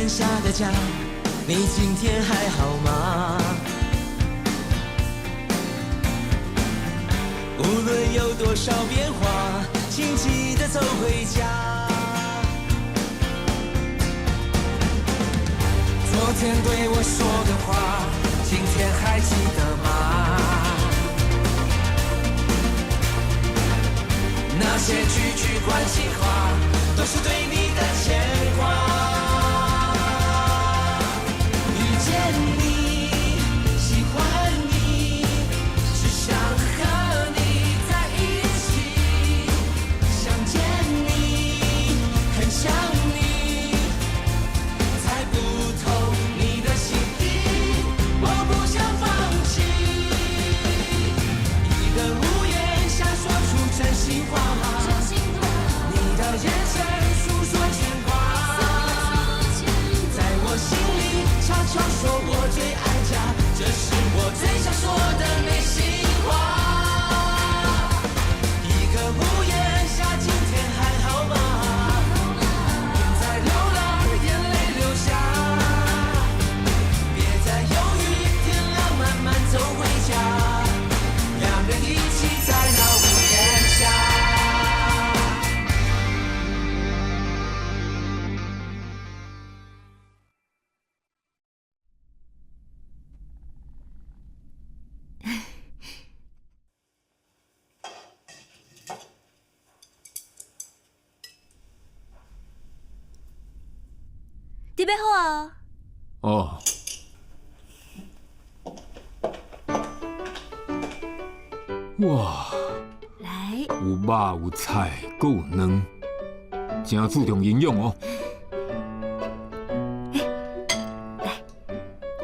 下的家，你今天還好嗎？無論有多少變化，請記得走回家。昨天對我說的話，今天還記得嗎？那些句句關心話，都是對你的牽掛。遇見你，喜歡你，只想和你在一起。想見你，很想你，猜不透你的心意，我不想放棄。一個屋檐下說出真心話，你的眼神訴說牽掛，在我心裡悄悄說我最愛家，這是我最想說的內心話。一個屋檐下，今天還好嗎？別再流浪，眼淚流下，別再猶豫，天亮慢慢走回家，兩人一起在那屋檐下。準備好啊！哦。哇！來，有肉有菜，閣有卵，誠注重營養哦。欸，來，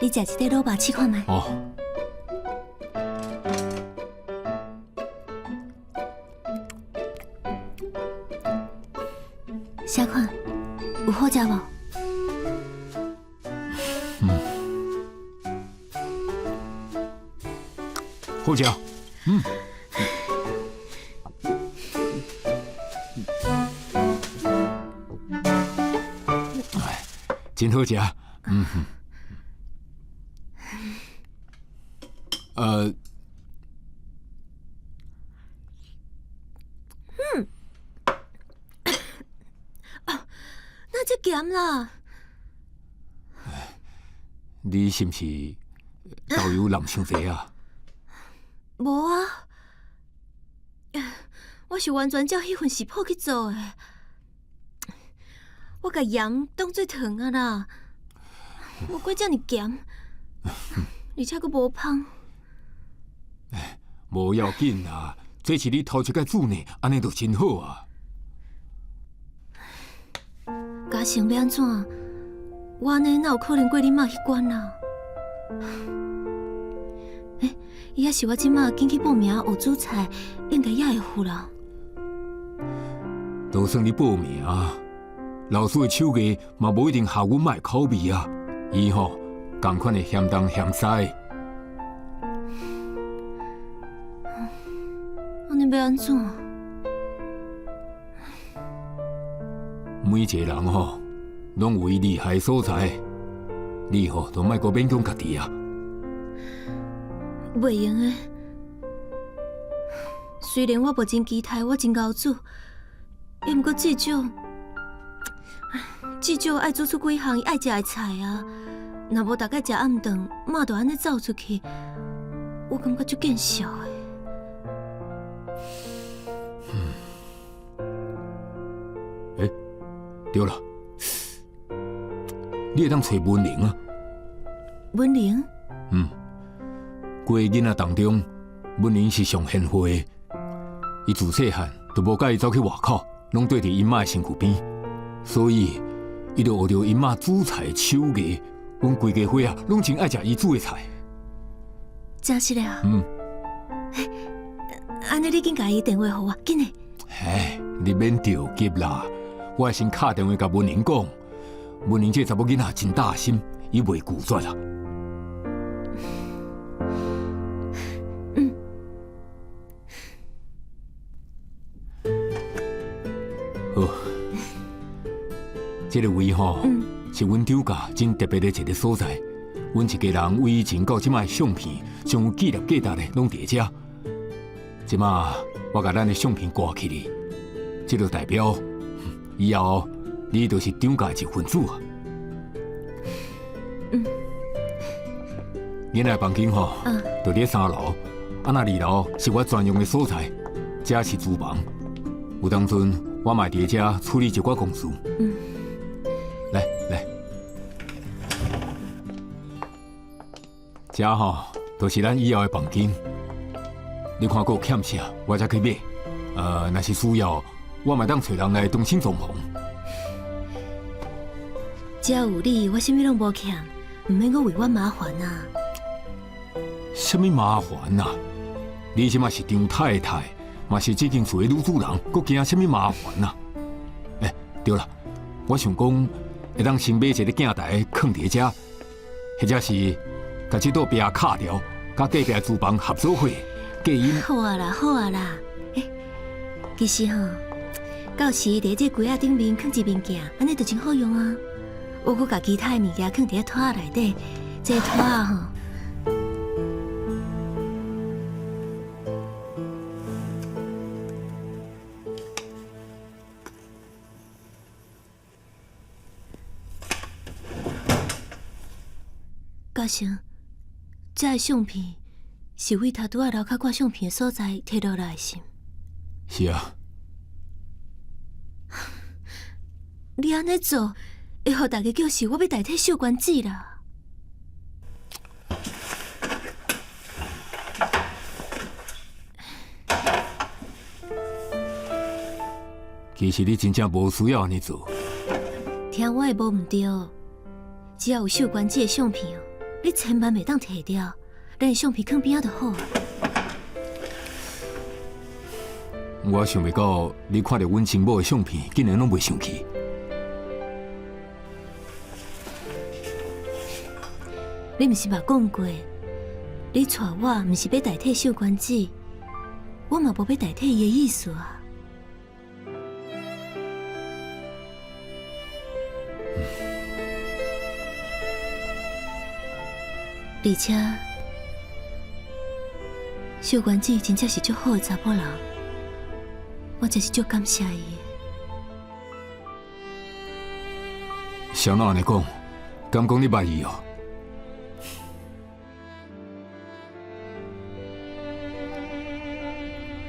你食這塊滷肉試看覓。哦。啥款？有好食無？嗯，好食。嗯。哎，真好食。嗯哼。嗯。啊，哪這鹹啦？你是毋是豆油淋傷濟啊？無啊，我是完全照彼份食譜去做的。我共鹽當做糖啊啦，無怪遮爾鹹，而且閣無芳。無要緊啦，這是你頭一擺煮呢，按呢就真好啊。嘉誠欲按怎？我按呢哪有可能過你媽彼關啊？欸，伊抑是我這馬緊去報名學煮菜，應該也會赴啦。就算你報名，老師的手藝嘛無一定合阮媽的口味啊。伊吼仝款的嫌東嫌西。按呢欲按怎？每一個人吼，攏有伊厲害的所在，你吼都莫閣勉強家己啊。袂用的，雖然我無真期待，我真𠢕煮，抑毋過至少至少愛煮出幾項伊愛食的菜啊。若無逐擺食暗頓，媽就按呢走出去，我感覺足見笑的。欸，對啦，你會當揣文玲啊？文玲？嗯，規个囡仔當中，文玲是上賢惠的。伊自細漢就無佮意走去外口，攏綴佇𪜶媽的身軀邊，所以伊就學著𪜶媽煮菜的手藝。阮規家伙仔攏真愛食伊煮的菜。真實的啊？嗯。欸，按呢你緊共伊電話予我，緊的。嘿，你免著急啦，我會先敲電話共文玲講。文玲這查某囡仔真大心，伊袂拒絕啦。嗯。好，這個位吼，是阮張家真特別的一個所在。阮一家人為以前到這擺的相片，上有紀念價值的，攏佇遮。這馬我共咱的相片掛起來，這就代表以後你就是張家的一份子啊。嗯。囡仔房間吼，就佇三樓，啊若二樓是我專用的所在，這是廚房。有當陣我嘛佇遮處理一寡公事。嗯。來來，這吼就是咱以後的房間。你看閣有欠啥，我才去買。若是需要，我嘛當揣人來重新裝潢。只要有你，我啥物攏無欠，毋免閣為我麻煩啊。啥物麻煩啊？你這馬是張太太，嘛是這間厝的女主人，閣驚啥物麻煩啊？欸，對啦，我想講會當先買一个鏡台囥佇遮，或者是共這道壁敲掉，佮隔壁廚房合做伙隔音。好啊啦，好啊啦。欸，其實吼，到時佇這櫃仔頂面囥一面鏡，按呢就真好用啊。我閣共其他的物件囥佇桌仔內底，這桌仔吼。嘉誠，這个相片是為頭拄仔樓跤掛相片的所在摕落來的是？是啊。你按呢做，會予大家叫是我欲代替秀娟姊啦。其實你真正無需要按呢做。聽我的無毋對，只要有秀娟姊的相片，你千萬袂當提掉，咱的相片囥邊仔就好啊。我想袂到你看著阮親某的相片，竟然攏袂生氣。你毋是嘛講過，你娶我毋是欲代替秀娟姊，我嘛無欲代替伊的意思啊。而且，秀娟姊真正是足好的查某人，我真是足感謝伊的。啥人按呢講？敢講你捌伊哦？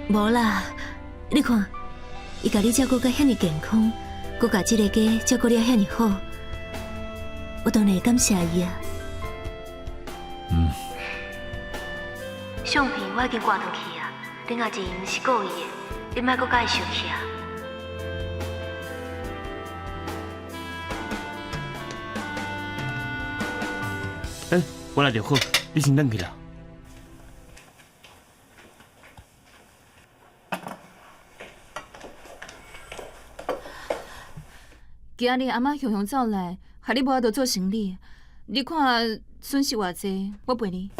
無啦，你看，伊共你照顧甲遐爾健康，閣共這个家照顧了遐爾好，我當然會感謝伊啊。嗯。相片我已經掛轉去啊，恁阿姊毋是故意的，你莫閣共伊生氣啊。欸，我來就好，你先轉去啦。今仔日阿媽雄雄走來，害你無法度做生理，你看損失偌濟，我賠你。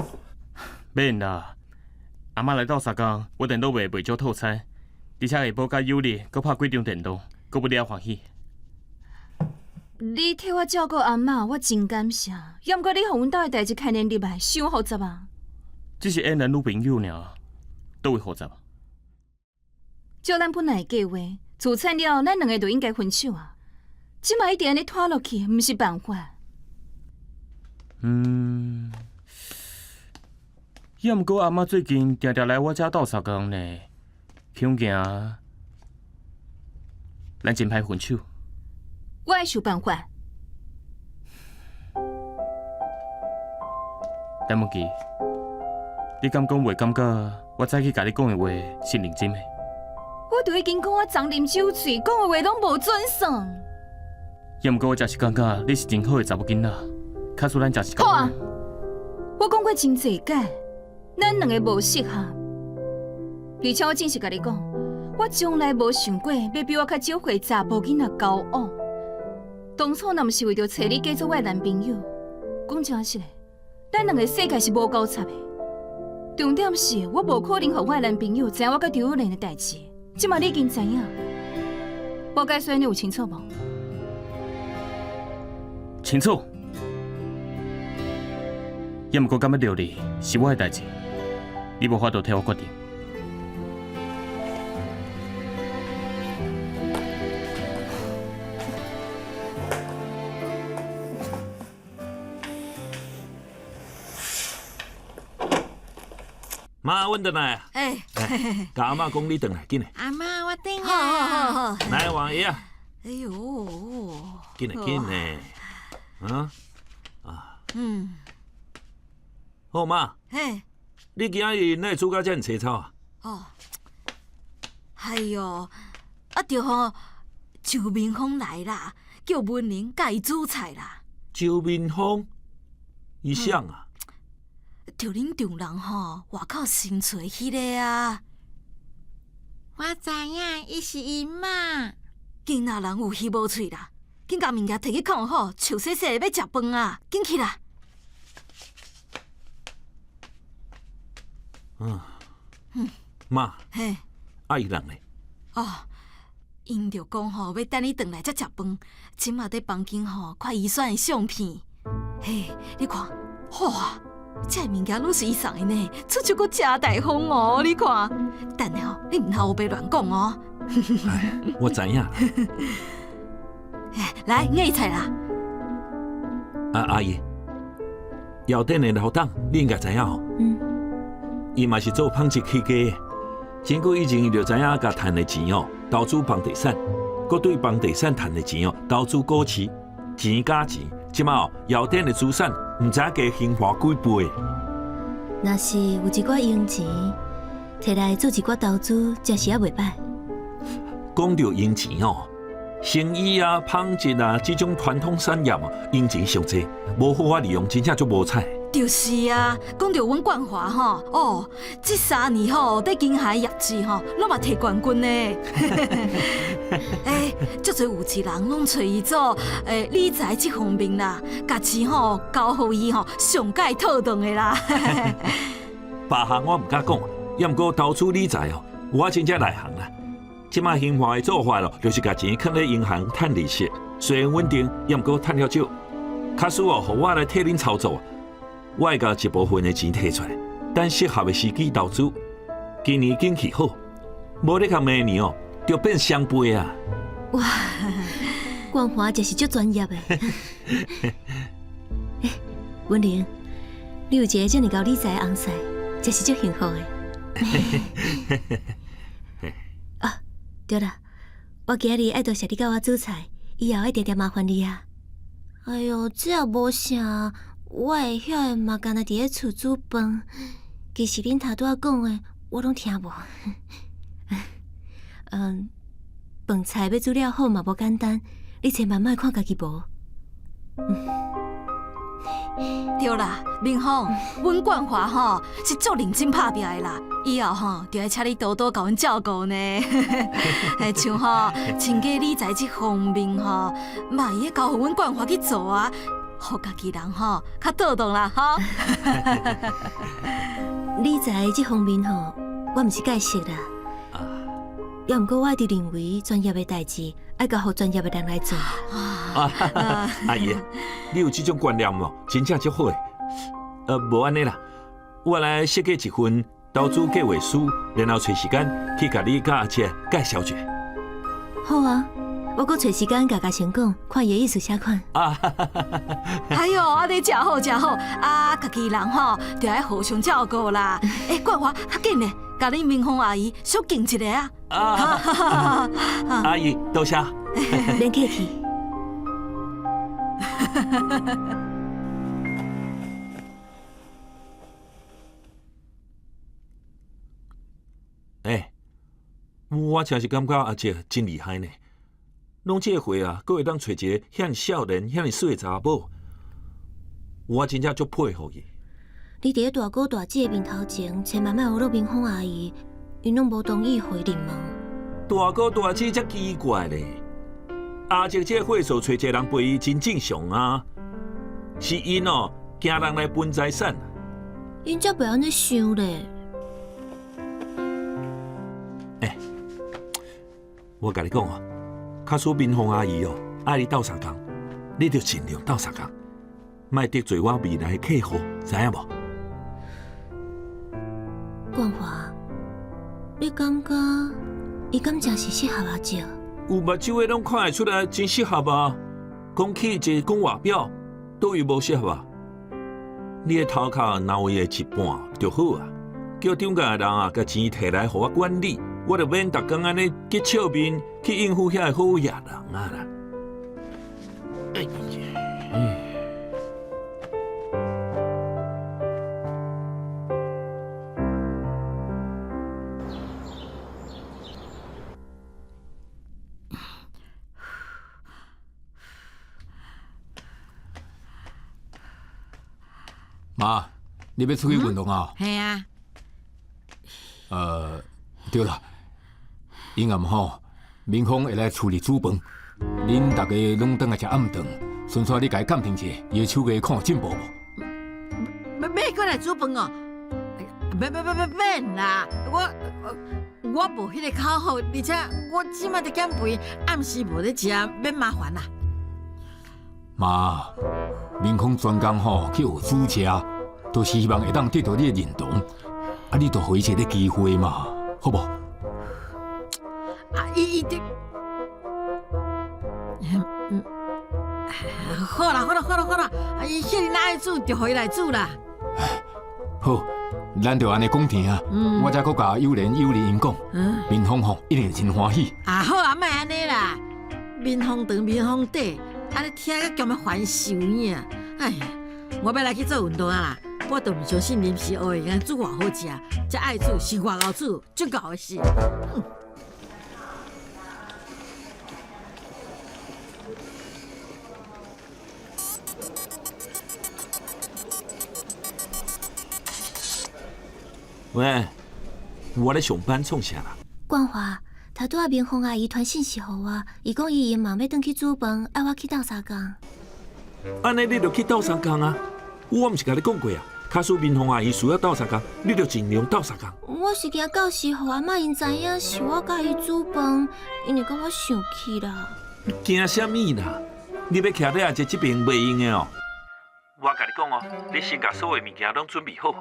免啦，阿媽來鬥相共，我電腦賣袂少套餐，而且下晡佮有利，閣拍幾場電動，閣不了歡喜。你替我照顧阿媽，我真感謝。猶毋過你予阮兜的代誌牽連入來，傷複雜啊！只是演男女朋友爾，佗位複雜？照咱本來的計劃，自產了後，咱兩个就應該分手啊！這馬一直按呢拖落去，毋是辦法。嗯，猶毋過阿媽最近定定來我遮鬥相共呢，恐驚咱真歹分手。我愛想辦法。陳夢琪，你敢講袂感覺我早起共你講的話是認真的？我都已經講我昨啉酒醉，講的話攏無準算。猶毋過我真是感覺你是真好的查某囡仔，假使咱真是好啊！我講過真濟擺，咱兩个無適合。而且我真實共你講，我從來無想過欲比我較少歲查埔囡仔交往。當初若毋是為著揣你嫁做我的男朋友，講真實的，咱兩个世界是無交叉的。重點是我無可能予我的男朋友知影我佮張友蓮的代誌。這馬你已經知影，我解說你有清楚無？清楚。也毋过敢欲留你是我的代誌，你無法度替我決定。媽，阮轉來啊！欸，共阿嬤講你轉來，緊來。阿嬤，我轉啊！好好好。來，王爺啊！哎喲，緊來緊來，啊啊。嗯。好媽。嘿。你今日哪會煮甲遮爾凄草啊？哦。哎喲，啊著吼，周明峰來啦，叫文玲佮伊煮菜啦。周明峰，伊誰啊？就恁丈人吼，外口新揣彼个啊。我知影，伊是𪜶媽。囡仔人有耳無喙啦，緊共物件提去囥好，笑細細欲食飯啊，緊去啦。嗯。媽。嘿。啊，伊人咧？哦，𪜶就講吼，欲等你轉來才食飯。這馬佇房間吼看伊選的相片。嘿，你看，哇！這个物件攏是伊送的呢，出手閣誠大方哦！你看，等下哦，你毋通烏白亂講哦。我知影。來，硬菜啦。啊，阿姨，藥店的老董，你應該知影吼。嗯。伊嘛是做紡織起家的，真久以前伊就知影共趁的錢哦，投資房地產，閣對房地產趁的錢哦，投資股市，錢加錢。這馬哦，藥店的資產毋知影加興華幾倍。若是有一寡閒錢，提來做一寡投資，真是猶袂䆀。講著閒錢哦，生醫啊、紡織啊這種傳統產業哦，閒錢上濟，無好好利用，真正足無彩。就是啊，講著阮冠華吼，哦，這三年吼，佇金海業績吼，攏嘛提冠軍呢。欸，足濟有錢人攏揣伊做理財這方面啦，共錢吼交予伊吼，上蓋妥當的啦。別項我毋敢講，猶毋過投資理財哦，我真正內行啦。這馬興華的做法咯，就是共錢囥咧銀行趁利息，雖然穩定，猶毋過趁較少。假使哦，予我來替恁操作。我會共一部分的錢提出來，等適合的時機投資。今年景氣好，無咧共明年哦，就變雙倍啊！哇，冠華真是足專業的。欸，文玲，你有一个遮爾𠢕理財的翁婿，真是足幸福的。啊，對啦，我今日愛多謝你教我煮菜，以後愛定定麻煩你啊。哎喲，這也無啥。我會曉的嘛，干焦佇咧厝煮飯。其實恁頭拄仔講的，我攏聽無。嗯，飯菜欲煮了好嘛，無簡單，你千萬莫看家己無。對啦，明峰，阮冠華吼是足認真拍拚的啦，以後吼就愛請你多多共阮照顧呢。像吼，穿家理財這方面吼，嘛會使交予阮冠華去做啊。予家己人吼較妥當啦，吼。理財這方面吼，我毋是介熟啦。猶毋過我一直認為專業的代誌愛交予專業的人來做。阿姨，你有這種觀念哦，真正足好的。無按呢啦，我來設計一份投資計劃書，然後揣時間去共你佮阿姐介紹一下。好啊。我閣揣時間共嘉誠講，看伊的意思啥款。哎喲，按呢誠好誠好，啊，家己人吼，著愛互相照顧啦。欸，冠華，較緊咧，共恁明鳳阿姨小敬一下啊。阿姨，多謝。免客氣。欸，我真是感覺阿姐真厲害呢。攏這個歲啊，閣會當揣一个遐爾少年、遐爾媠的查某，我真正足佩服伊。你佇咧大哥大姐的面頭前，千萬莫唬落明鳳阿姨，𪜶攏無同意予伊入門。大哥大姐才奇怪咧，阿叔這個歲數揣一個人陪伊真正常啊，是𪜶哦驚人來分財產。𪜶才袂按呢想咧。欸，我共你講哦。假使明鳳阿姨哦，愛你鬥相共，你就盡量鬥相共，莫得罪我未來的客戶，知影無？冠華，你感覺伊敢真是適合阿叔？有目睭的攏看會出來，真適合啊！講氣質，講外表，佗位無適合啊？你的頭殼若有伊的一半就好啊！叫中間的人啊，共錢提來予我管理，我就免逐工按呢激笑面去應付遐个好野人啊啦！哎呀，媽，你欲出去運動啊？係啊。對啦，陰暗吼，明峰會來厝裡煮飯，恁逐家攏轉來食暗頓，順紲你共伊鑑定者，伊的手藝看有進步無？欲欲閣來煮飯哦？免免免免免啦！我我無彼个口福，而且我這馬佇減肥，暗時無咧食，免麻煩啦。媽，明峰專工吼去學煮食，都是希望會當得到你的認同，啊，你就予伊一个機會嘛，好無？啊，伊伊的，嗯，好啦好啦好啦好啦，啊，伊彼爾愛煮就予伊來煮啦。好，咱就按呢講定啊。我才閣共幼蓮、幼玲𪜶講，明峰吼一定真歡喜。啊好啊，莫按呢啦，面風長，面風短，按呢聽甲兼欲煩受影。哎呀，我欲來去做運動啊啦！我都毋相信臨時學會當煮偌好食，這愛煮是偌𠢕煮，足𠢕的是。喂，我咧上班創啥啦？冠華，頭拄仔明鳳阿姨傳信息予我，伊講伊閒忙欲轉去煮飯，愛我去鬥相共。按呢，你就去鬥相共啊！我毋是共你講過啊，假使明鳳阿姨需要鬥相共，你就盡量鬥相共。我是驚到時予阿嬤𪜶知影是我佮伊煮飯，𪜶會共我生氣啦。你驚啥物啦？你欲徛佇阿姐這邊袂用的哦。我共你講哦，你先共所有物件攏準備好，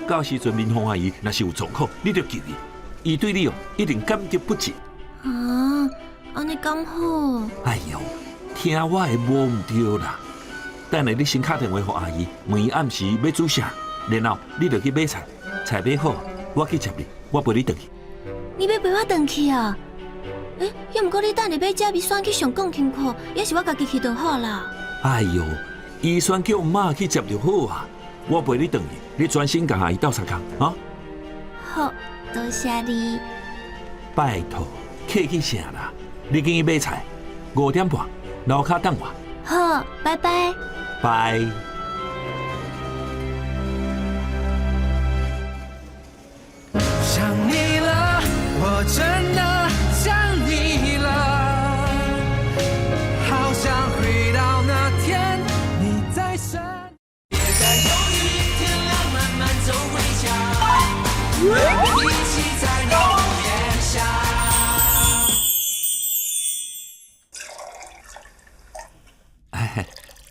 到時陣明鳳阿姨若是有狀況，你就救伊，伊對你哦一定感激不盡。啊，按呢敢好？哎喲，聽我的無毋對啦。等下你先敲電話予阿姨，問伊暗時欲煮啥，然後你就去買菜，菜買好，我去接你，我陪你轉去。你欲陪我轉去啊？欸，抑毋過你等下欲接米選去上鋼琴課，抑是我家己去就好啦。哎喲，醫生叫媽去接就好啊，我陪你轉去，你專心共阿姨鬥相共，哈。好，多謝你。拜託，客氣啥啦？你緊去買菜，5點半樓跤等我。好，拜拜。拜。想你了，我真的想你了，好想回到那天你在身邊。別再猶豫，天亮慢慢走回家，一起在那屋檐下。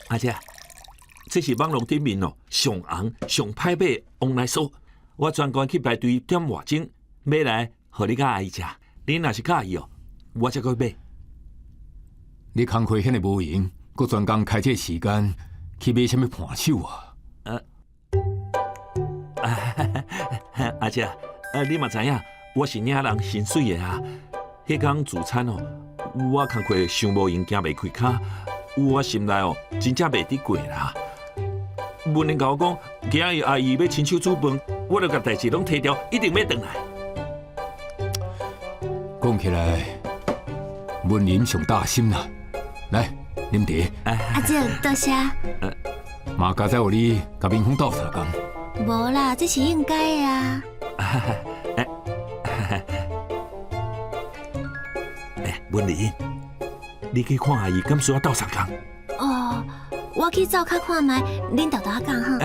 阿姐，這是網路頂面哦，上紅上歹買的旺來酥，我專門去排隊點外鐘買來，予你佮阿姨食。你若是佮意哦，我才閣買。你工課遐爾無閒，閣專工開這時間去買啥物伴手啊？阿姐，你嘛知影，我是領人薪水的啊。彼工聚餐哦，我工課傷無閒，行袂開跤，我心內哦真正袂得過啦。文玲共我講，今仔日阿姨欲親手煮飯，我著共代誌攏提掉，一定欲轉來。講起來，文林上大心啦，來啉茶。阿叔，多謝。嘛佳哉予你共明峰鬥相共。無啦，這是應該的啊。欸，文玲，你去看阿姨，敢需要鬥相共？哦，我去灶跤看覓，恁沓沓仔講哈。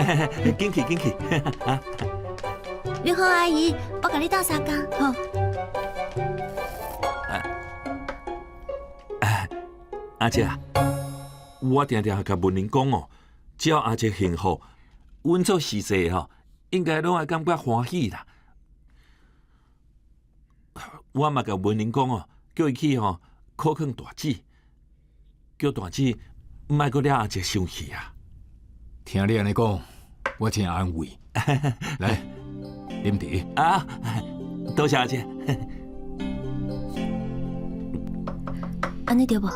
緊去緊去。明峰阿姨，我共你鬥相共。好。阿姐，我定定共文玲讲哦，只要阿姐幸福，阮做事婿吼，应该拢爱感觉欢喜啦。我嘛共文玲讲哦，叫伊去吼苦劝大姊，叫大姊毋爱阁惹阿姐生气啊。听你按呢讲，我真安慰。来，啉茶。啊，多谢阿姐。按呢对无？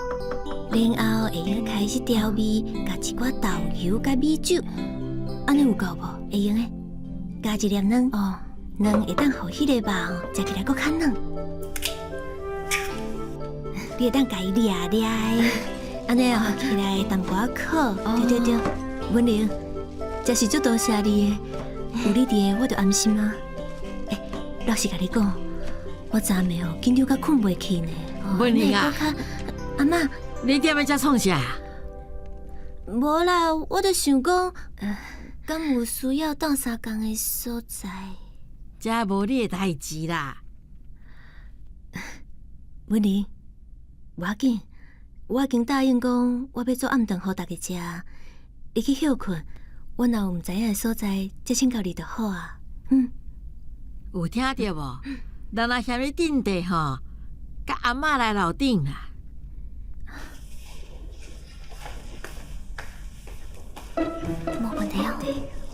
然后会用开始调味，加一寡豆油佮米酒，按呢有够无？会用的，加一粒卵哦，卵会当予彼个肉吼食起来阁较软。你会当共伊掠掠的，按呢合起来淡薄仔苦。对对对，文玲，真是足多谢你的，有你佇个我就安心啊。欸，老实共你讲，我昨暝哦紧张甲睏袂去呢。文玲啊，阿嬷，你踮咧遮创啥？无啦，我就想讲，敢有需要斗相共的所在？遮无你的代志啦。文玲，无要紧，我已经答应讲，我欲煮暗顿予大家食。你去歇睏，我若有毋知影的所在，才请教你就好啊。嗯，有听著无？人若嫌你阵地吼，佮阿嬷来楼顶啦。无问题哦，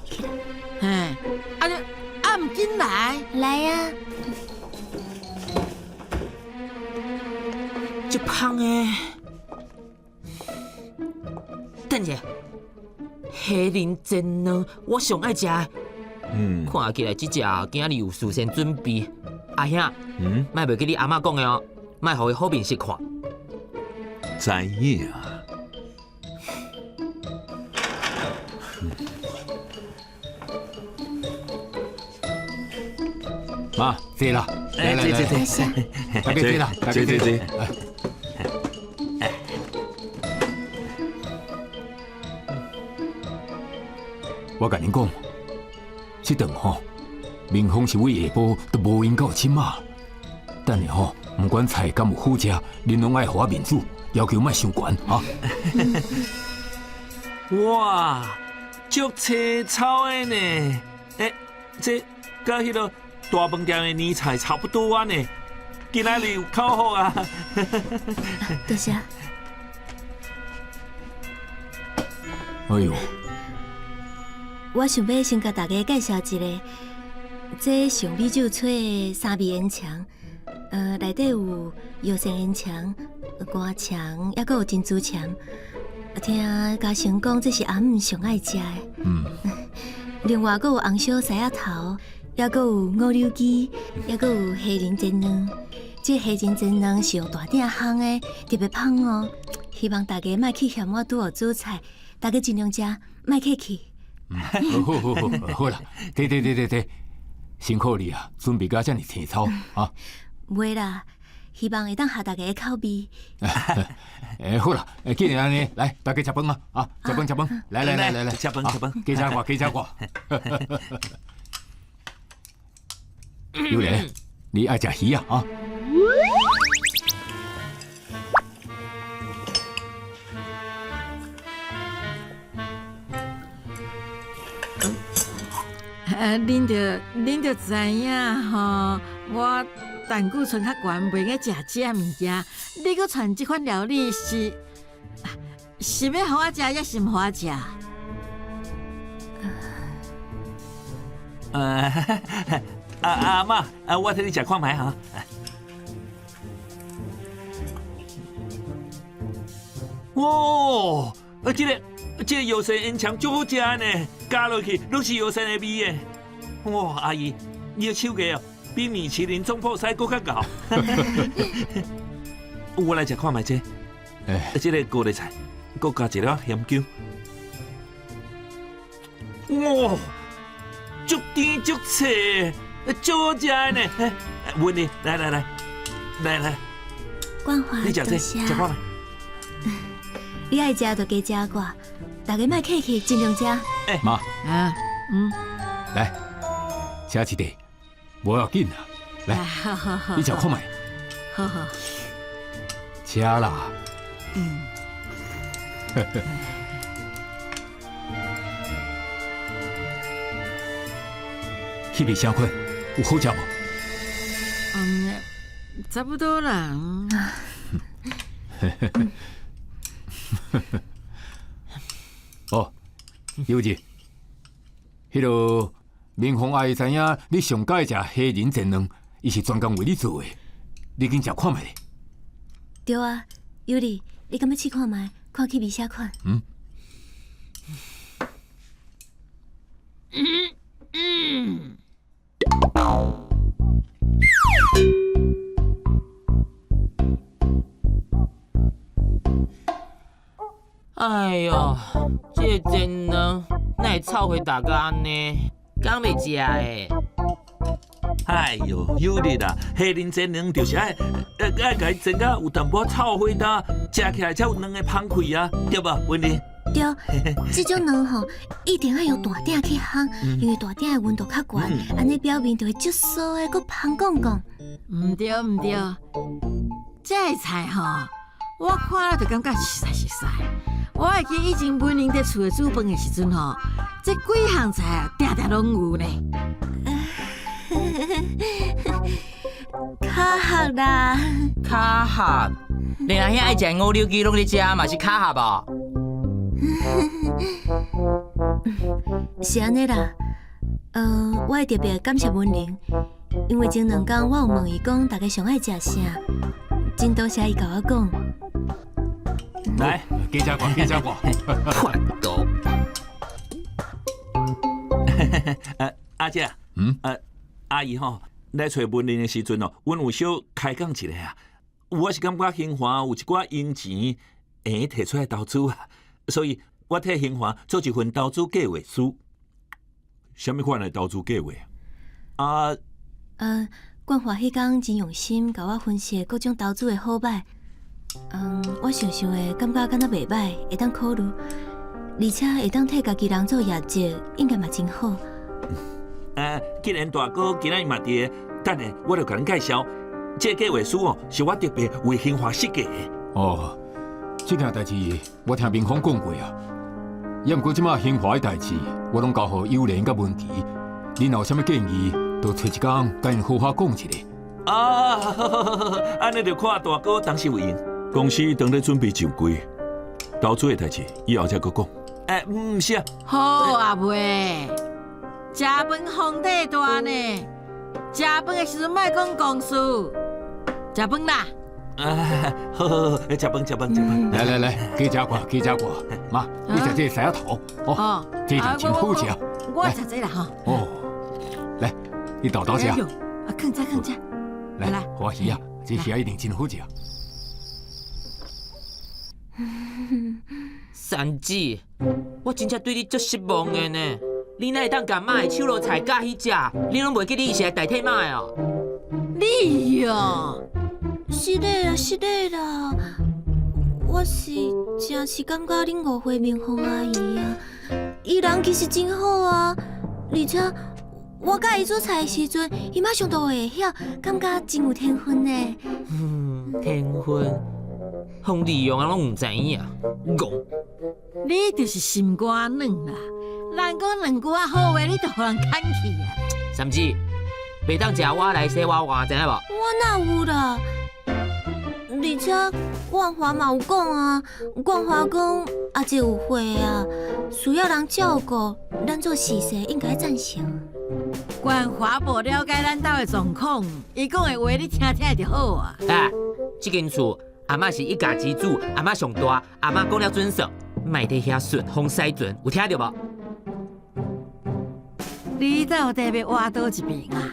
起来。嘿，啊你啊毋紧来？来啊！足香的，等一下，虾仁煎卵，我上爱食的。看起来这只今日有事先准备。阿兄，莫袂记你阿嬷讲的哦，莫予伊好面色看。知影。妈，坐啦，来来来，坐坐大家坐啦，大家坐坐坐。我共恁讲，这顿吼，明丰是为下晡都无闲到这马。等下吼，毋管菜敢有好食，恁拢爱予我面子，要求莫伤悬哈。哇，足青草的呢！欸，这佮彼个大饭店的年菜差不多啊呢。今仔日有口福啊！多谢。哎呦！我想欲先共大家介绍一下，这上美酒吹的三味烟肠，内底有药膳烟肠、肝肠，抑阁有珍珠肠。听嘉诚讲，这是阿姆上爱食的。另外，阁有红烧狮仔头，抑阁有五柳鸡，抑阁有虾仁煎卵。这虾仁煎卵是用大鼎烘的，特别香哦。希望大家莫去嫌我拄学煮菜，大家尽量食，莫客气。好好好，好啦，对对对对对，辛苦你啊，准备甲遮尔青草啊。袂啦，希望会当合大家的口味。欸，好啦，既然按呢，来，大家食饭啊，啊，食饭食饭，来来来来来，食饭食饭，加食寡，加食寡。尤莲，你爱食鱼啊？啊？恁就知影吼，我胆固醇较悬，袂用食这物件。你阁传这款料理是是欲予我食，抑是毋予我食？阿嬷，我替你食看觅哈。哇，这个药膳烟肠足好食呢，加落去拢是药膳的味的。哇，阿姨，你的手艺哦，比米其林总铺师阁较𠢕。我来食看觅这，这个高丽菜，阁加一粒咸姜。哇，足甜足脆，足好食的呢。文玲，来来来，来来，冠华，你食这，食看觅。你爱食就加食寡，大家莫客气，尽量食。欸，妈，来，吃一块，无要紧啦。来，你食看觅。好好。吃啦。彼个啥款？有好食无？嗯，差不多啦。哦，尤姐，彼个明凤阿姨知影你上佮意食虾仁煎卵，伊是专工为你做的，你紧食看觅咧。对啊，尤里，你敢欲试看觅，看气味啥款？嗯。嗯。哎哟，这个煎卵哪会臭火焦甲按呢？敢袂食的？哎哟，有力啦！虾仁煎卵就是爱，爱共伊煎甲有淡薄仔臭火焦，食起来才有卵的芳气啊，对无，文玲？对，这种卵吼，一定爱用大鼎去烘，因为大鼎的温度较悬，按呢表面就会足酥的，阁芳讲讲。毋对毋对，这个菜吼，我看了就感觉熟似熟似。我会记以前文玲伫厝内煮饭的时阵吼，这几项菜啊，定定拢有呢。卡合啦，卡合，连阿兄爱食五柳鸡拢咧食，嘛是卡合无？是按呢啦，我会特别感谢文玲，因为前两工我有问伊讲，大家上爱食啥，真多谢伊共我讲。来，加食寡，加食寡。叛徒。阿姐，阿姨吼，来揣文玲的时阵哦，阮有小开讲一下啊。我是感觉兴华有一寡闲钱会提出来投资啊，所以我替兴华做一份投资计划书。啥物款的投资计划啊？冠华彼工真用心，共我分析各种投资的好歹。我想想的，感觉敢若袂䆀，会当考虑，而且会当替家己人做业绩，应该嘛真好。既然大哥今仔日嘛伫，等下我就共恁介绍，这个计划书哦，是我特别为兴华设计的。哦，这件代志我听明芳讲过啊。也毋过这马兴华的代志，我拢交予友莲佮文琪。恁若有啥物建议，就揣一工共𪜶好好讲一下。啊，好好好好，按呢就看大哥当时有闲。公司当咧准备上柜，投资的代志以后才阁讲。欸，毋是啊。好啊，妹，食饭皇帝大呢，食饭的时阵莫讲公事，食饭啦。啊，好好好，食饭食饭食饭。来来来，加食寡，加食寡。妈，你食这个狮仔头，哦，这就真好食。我食这啦吼。哦，来，你豆豆食。啊，囥这囥这。来来，欢喜啊，这鱼一定真好食。三姊，我真正对你足失望的呢。你哪会当共妈的手路菜教彼食？你拢袂记你是来代替妈的哦？你哟，是的啦，是的啦，我是真是感觉恁误会明凤阿姨啊。伊人其实真好啊，而且我教伊煮菜的时阵，伊马上就会晓，感觉真有天分呢。嗯，天分，予利用啊，拢毋知影，戆。你就是心肝软啦，人讲两句仔好话，你就予人牵去啊。三姊，袂当食我来洗我碗，知影无？我哪有啦？而且冠华嘛有讲啊，冠华讲阿姐有岁啊，需要人照顾，咱做婿婿应该赞成。冠华无了解咱兜的状况，伊讲的话你听听就好啊。哎，这间厝阿嬷是一家之主，阿嬷上大，阿嬷讲了准算，莫伫遐顺风使船，有听著无？你到底欲倚佗一边啊？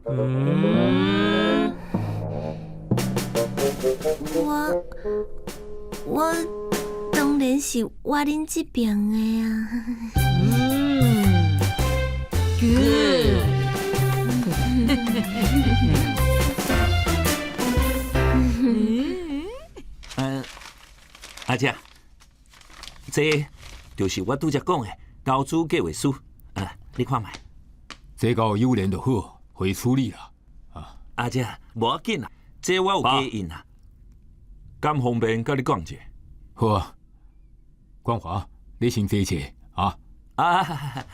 嗯。我当然是倚恁这边的啊。嗯，good。阿姐，这就是我拄才讲的投资计划书，啊，你看觅。这交友莲就好，予伊处理啦。啊，阿姐，无要紧啦，这我有加印啦。敢方便佮你讲一下？好啊，冠華，你先坐坐啊。啊！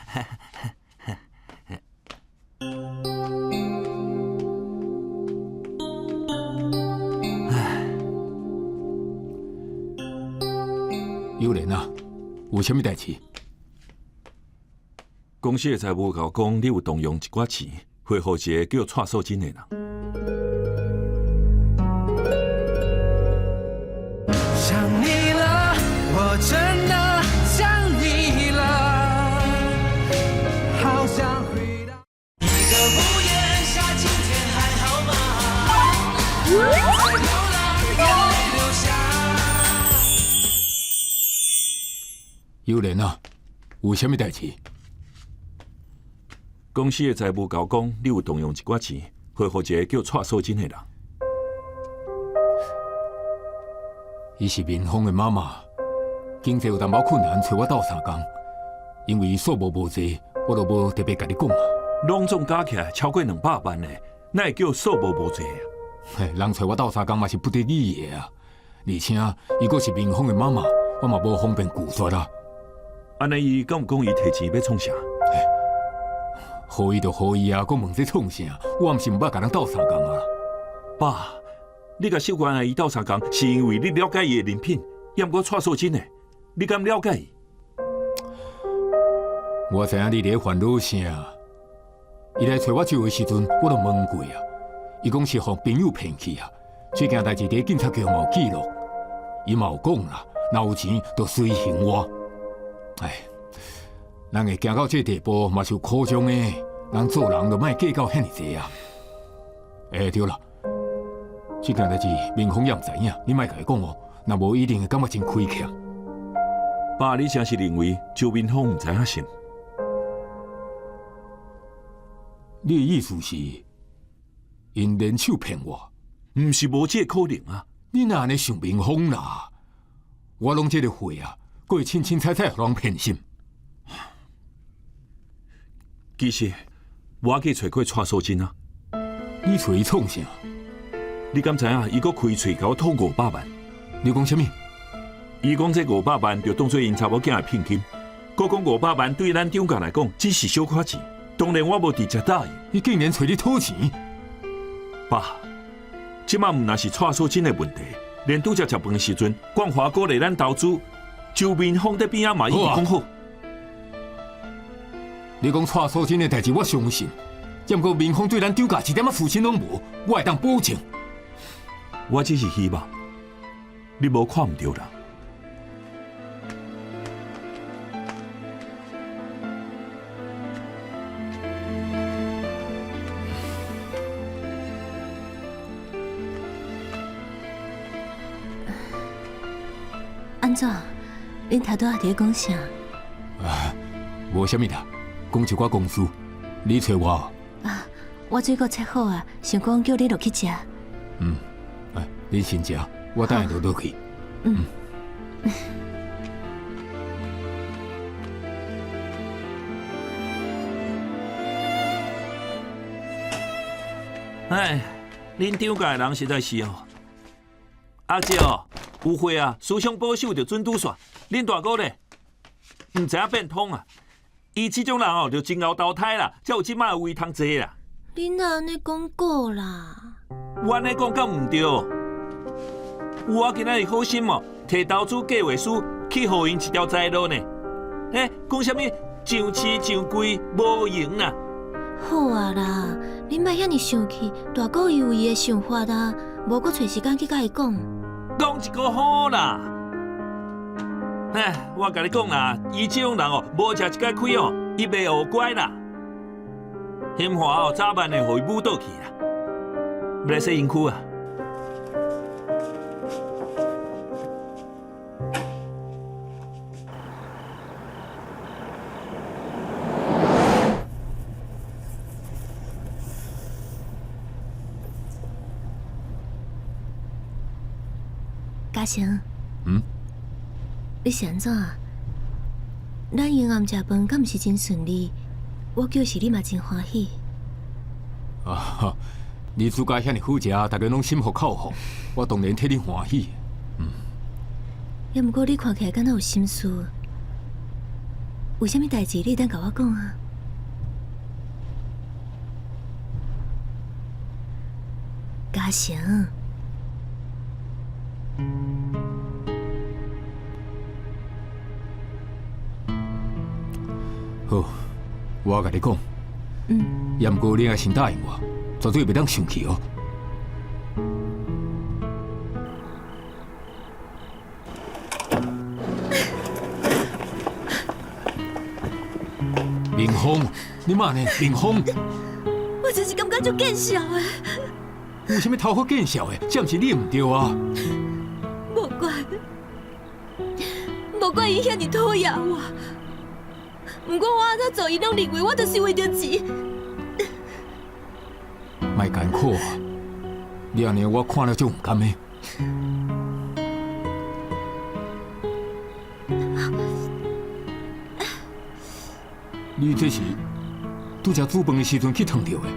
有蓮啊，有啥物代誌？公司的財務共我講，你有動用一寡錢，匯予一個叫蔡素貞的人。想你了，我真的想你了，好想回到一個屋檐下，今天還好嗎？在流浪，眼淚流下。有蓮啊，有啥物代誌？公司的財務共我講，你有動用一寡錢，匯予一個叫蔡素貞的人。伊是民風的媽媽，經濟有淡薄困難，揣我鬥相共。因為數目無濟，我就無特別共你講啊。攏總加起來超過200萬呢，哪會叫數目無濟啊？嘿，人揣我鬥相共嘛是不得已的啊。而且伊閣是民風的媽媽，我嘛無方便拒絕啊。按呢，伊敢有講伊提錢欲創啥？予伊就予伊啊，閣問這創啥？我毋是毋捌共人鬥相共啊。爸，你共秀娟阿姨鬥相共，是因為你了解伊的人品，猶毋過蔡素貞呢？你敢了解伊？我知影你佇咧煩惱啥。伊來揣我借的時陣，我就問過啊。伊講是予朋友騙去啊。這件代誌佇警察局嘛有記錄，伊嘛有講啦，若有錢就隨還我。唉，人會行到這地步，嘛是有苦衷的。人做人就莫計較遐爾濟啊。欸，對啦，這件代誌民風也毋知影，你莫共伊講哦，若無一定會感覺真虧欠。爸，你真是認為周民風毋知影是？你的意思是，𪜶聯手騙我？毋是無這個可能啊！你哪按呢想民風啦？我攏這個歲啊，閣會凊凊彩彩予人騙信？其實我去揣過蔡素貞啊。你揣伊創啥？你敢知影？伊閣開喙共我討500萬。你講啥物？伊講這五百萬就當做𪜶查某囝的聘金。閣講五百萬對咱張家來講只是小可錢，當然我無直接答應。伊竟然揣你討錢？爸，這馬毋但是蔡素貞的問題，連拄才食飯的時陣，冠華鼓勵咱投資，周民風佇邊仔嘛已經講好。你講蔡素貞的代誌，我相信。只毋過民風對咱張家一點仔私心攏無，我會當保證。我只是希望你無看毋著人。按怎？恁頭拄仔佇咧講啥？啊，無啥物啦，講一寡公事。你揣我？啊，我水果切好啊，想講叫你落去食。嗯，哎，你先食，我等下就落去。嗯。哎，恁張家的人實在是哦，阿姐哦，有話啊，思想保守就準拄煞。恁大哥咧，毋知影變通啊！伊這種人哦，就真𠢕投胎啦，才有這擺的位通坐啦。你哪按呢講過啦？我按呢講敢毋對？我今仔日好心哦，提投資計劃書去予𪜶一條財路呢。欸，講啥物上市上櫃無閒啦？好啊啦，你莫遐爾生氣，大哥伊有伊的想法啊，無閣揣時間去共伊講。講一個好啦。哎，我共你講啦，伊這種人哦，無食一擺虧哦，伊袂學乖啦。興華哦，早晚會予伊舞倒去啦。欲來洗身軀啊！嘉誠，嗯，你是按怎？咱永暗食飯敢毋是真順利？我叫是你嘛真歡喜。啊，你煮甲遐爾好食，大家攏心服口服，我當然替你歡喜。嗯，也毋过你看起來敢若有心事，有啥物代誌你會當共我講啊？嘉誠。好，我共你講。嗯。也毋過你愛先答應我，絕對袂當生氣哦。明芳，你嘛呢？明芳，我就是感覺足見笑的。有啥物頭殼見笑的？這毋是你毋對啊！無怪，無怪伊遐爾討厭我。毋過我按怎做，伊攏認為我就是為著錢。莫艱苦啊！你按呢，我看了足毋甘的。你這是拄才煮飯的時陣去燙著的。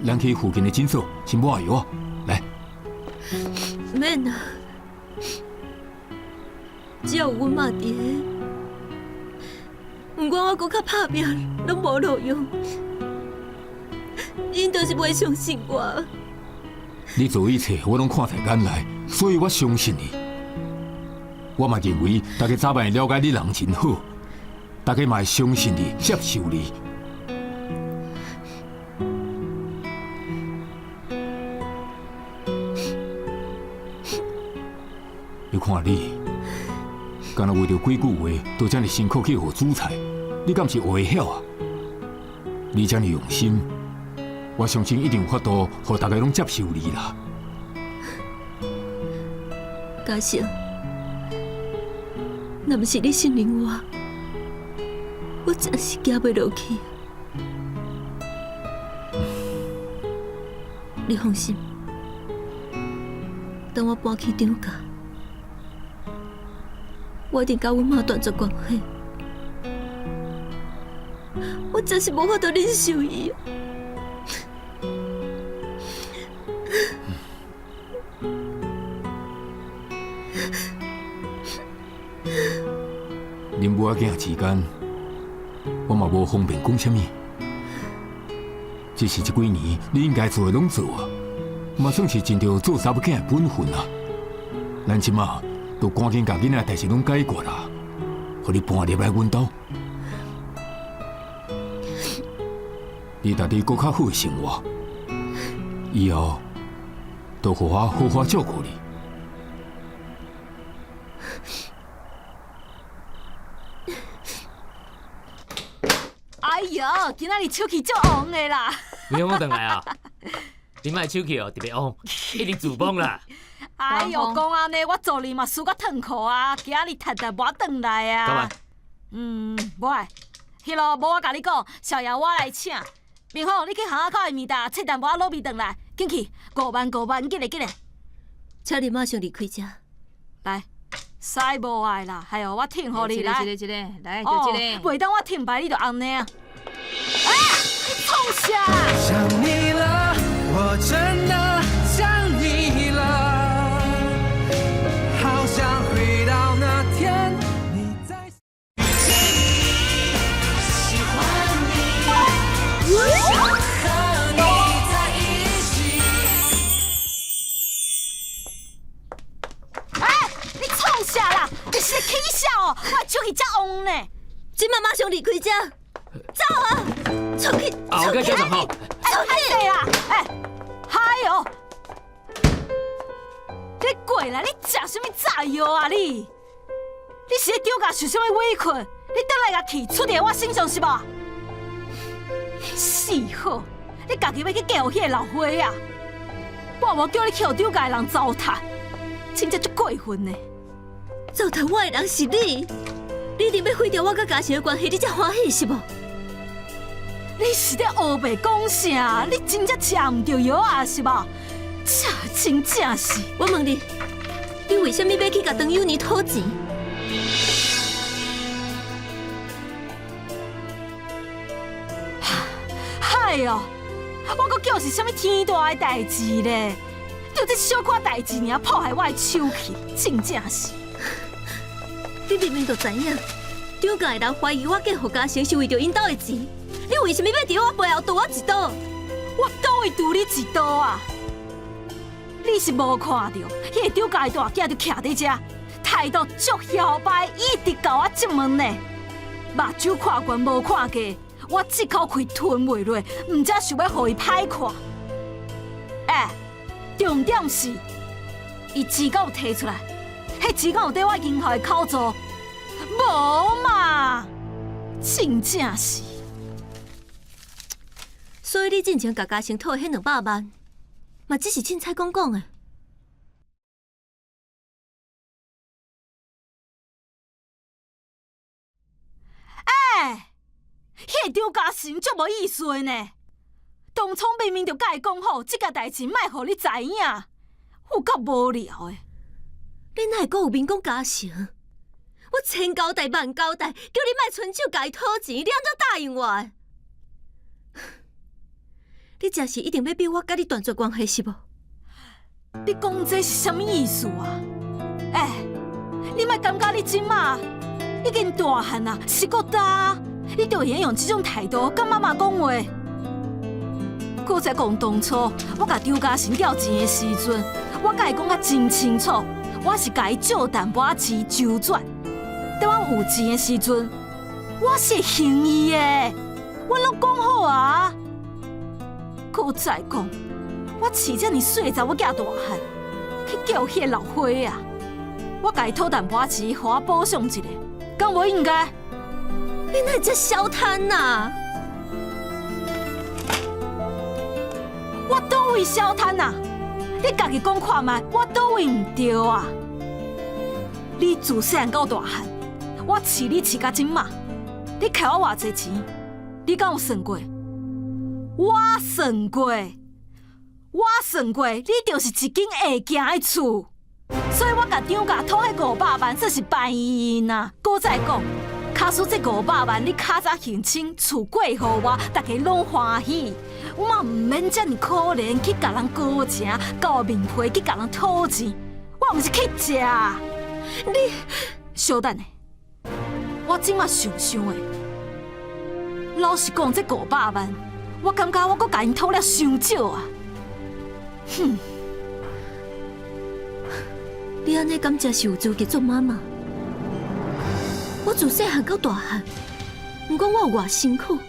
咱去附近的診所先抹藥啊！來，免啦，只要有阮媽佇咧，毋管我閣較拍拚，攏無路用。𪜶就是袂相信我。你做一切，我攏看在眼內，所以我相信你。我嘛認為，大家早晚會了解你人真好，大家嘛會相信你，接受你。你看你，敢若為著幾句話，都遮爾辛苦去學煮菜，你敢是學會曉啊？你遮爾用心，我相信一定有法度，予大家攏接受你啦。嘉誠，若毋是你信任我，我真是行袂落去。你放心，等我搬去張家，我一定佮阮媽斷絕關係。我真是無法度忍受伊。恁母仔囝之間，我嘛無方便講啥物。只是這幾年，你應該做的攏做啊，嘛算是盡著做查某囝的本分啊。咱這馬就趕緊共囡仔的代誌攏解決啦，予你搬入來阮兜，你家己過較好的生活，以後就予我好好照顧你。哎喲，今仔日手氣足旺的啦！明芳轉來啊！你莫手氣哦，特別旺，一直自崩啦。哎喲，講按呢，我昨日嘛輸甲褪褲啊，今仔日趁淡薄轉來啊。幹嘛？嗯，無愛，彼囉無我共你講，少爺我來請。明芳，你去巷仔口的麵搭切淡薄仔滷味轉來，緊去5萬5萬，緊來緊來。請你馬上離開遮。來，使無愛啦，哎喲，我挺予你來。這個這個來，就這個。袂當我挺牌，你就按呢啊！啊！你創啥？想你了，我真的想你了，好想回到那天你在。遇見你，喜歡你，只想和你在一起。哎，你創啥啦？你是咧起笑哦？我的手氣遮旺呢！這馬馬上離開遮。走啊！出去！啊，我跟家長好。出去啦！哎，嗨喲！你過來，你食啥物炸藥啊你？你是咧張家受啥物委屈？你轉來共氣出佇我身上是無？死好！你家己欲去嫁予彼个老花仔，我無叫你去予張家的人糟蹋，真正足過分的。糟蹋我的人是你，你一定欲毀掉我佮嘉誠的關係，你才歡喜是無？你是咧烏白講啥？你真正食毋著藥啊，是無？這真正是……我問你，你為啥物欲去共張幼年討錢？嗨喲！我閣叫是啥物天大的代誌咧？就這小可代誌爾破壞我的手氣，真正是。你明明就知影，張家的人懷疑我嫁予嘉誠是為著𪜶兜的錢，你為啥物欲佇我背後拮我一刀？我佗位拮你一刀啊？你是無看著，彼個張家的大囝就徛佇遮，態度足囂擺，一直共我質問呢。目睭看懸無看低，我這口氣吞袂落，毋才想欲予伊歹看。欸，重點是，伊錢敢有提出來？彼錢敢有佇我銀行的口座？無嘛，真正是。所以你進前共嘉誠討的彼200萬，嘛只是凊彩講講的。欸，彼個張嘉誠足無意思的呢。當初明明就共伊講好，這件代誌莫予你知影，有夠無聊的。你哪會閣有面講嘉誠？我千交代萬交代，叫你莫伸手共伊討錢，你按怎答應我的？你這是一定欲逼我佮你斷絕關係是無？你講這是啥物意思啊？欸，你莫感覺你這馬已經大漢啊，是閣大，你就會用這種態度佮媽媽講話？閣再講當初我共張嘉誠調錢的時陣，我共伊講甲真清楚，我是共伊借淡薄仔錢周轉。等我有錢的時陣，我是會還伊的，我攏講好啊。閣再講，我飼這爾細的查某囝大漢，去叫彼個老伙仔，我共伊討淡薄仔錢，予我補償一下，敢無應該？你哪會這小貪啊？我佗位小貪啊？你家己講看覓，我佗位毋對啊？你自細漢到大漢，我飼你飼到這馬，你欠我偌濟錢？你敢有算過？我算過，我算過，你就是一間會行的厝，所以我共張家討彼500萬算是敗因啊。閣再講，假使這500萬你較早還清，厝過予我，大家攏歡喜，我嘛毋免這爾可憐去共人高情，厚面皮去共人討錢，我毋是去食。你稍等下，我這馬想想的，老實講，這500萬。我感覺我閣共𪜶討了傷少啊！哼，你按呢敢真是有資格做媽媽？我自細漢到大漢，毋管我有偌辛苦，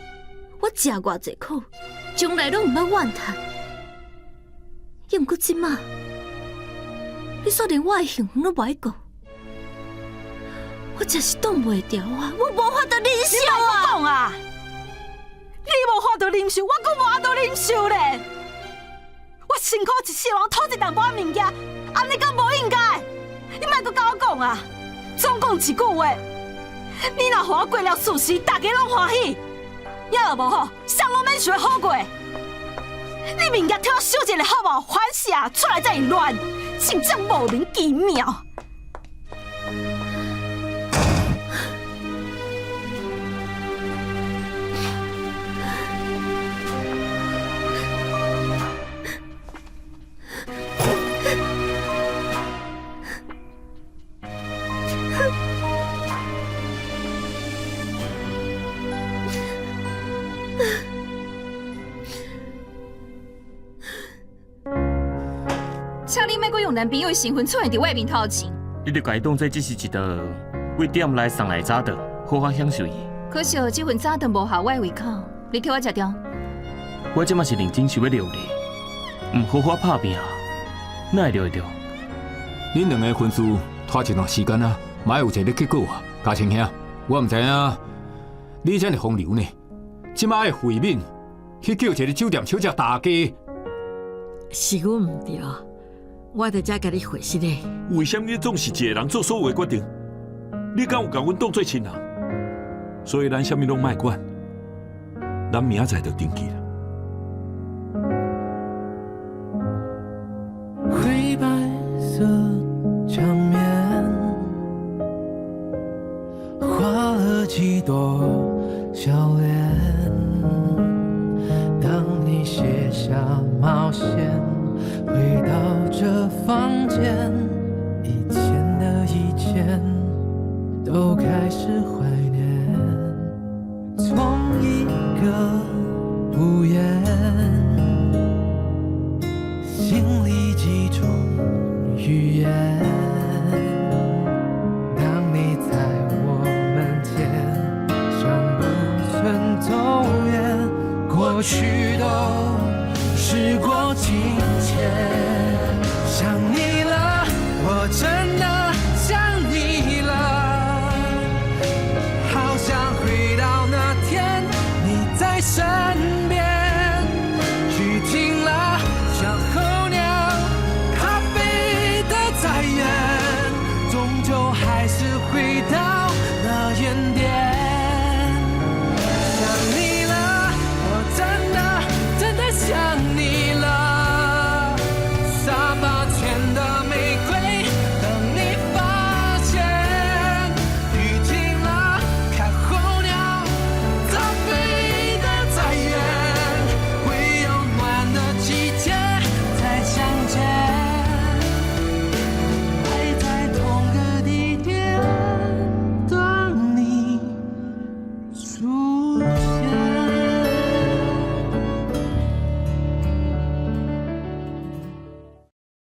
我食偌濟苦，從來攏毋捌怨嘆。猶毋過這馬，你煞連我的幸福攏無愛顧，我真是擋袂牢啊！我無法度忍受啊！你莫講啊！你無法度忍受，我閣無法度忍受咧！我辛苦一世人討這淡薄仔物件，按呢敢無應該？你莫閣共我講啊！總講一句話，你若予我過了四時，大家攏歡喜；也若無吼，啥攏免想欲好過。你物件替我收一下好無？煩死啊！出來遮爾亂，真正莫名其妙。請你莫閣用男朋友的身份出現佇我的面頭前。你著共伊當做這是一道為店內送來的早頓，好好享受伊。可惜這份早頓無合我的胃口，你替我食掉。我這馬是認真想欲撩你，毋好好拍拚，哪會撩會著？恁兩个婚事拖一段時間啊，嘛愛有一个結果啊。嘉誠兄，我毋知影你這爾風流呢，這馬愛慧敏去叫一个酒店小姐大家，是阮毋對，我佇遮共你回釋咧。為啥物你總是一个人做所有的決定？你敢有共阮當做親人？所以咱啥物攏莫管，咱明仔載就登記啦。灰白色牆面，畫了幾朵笑臉。當你卸下冒險，回到這次回到那原點。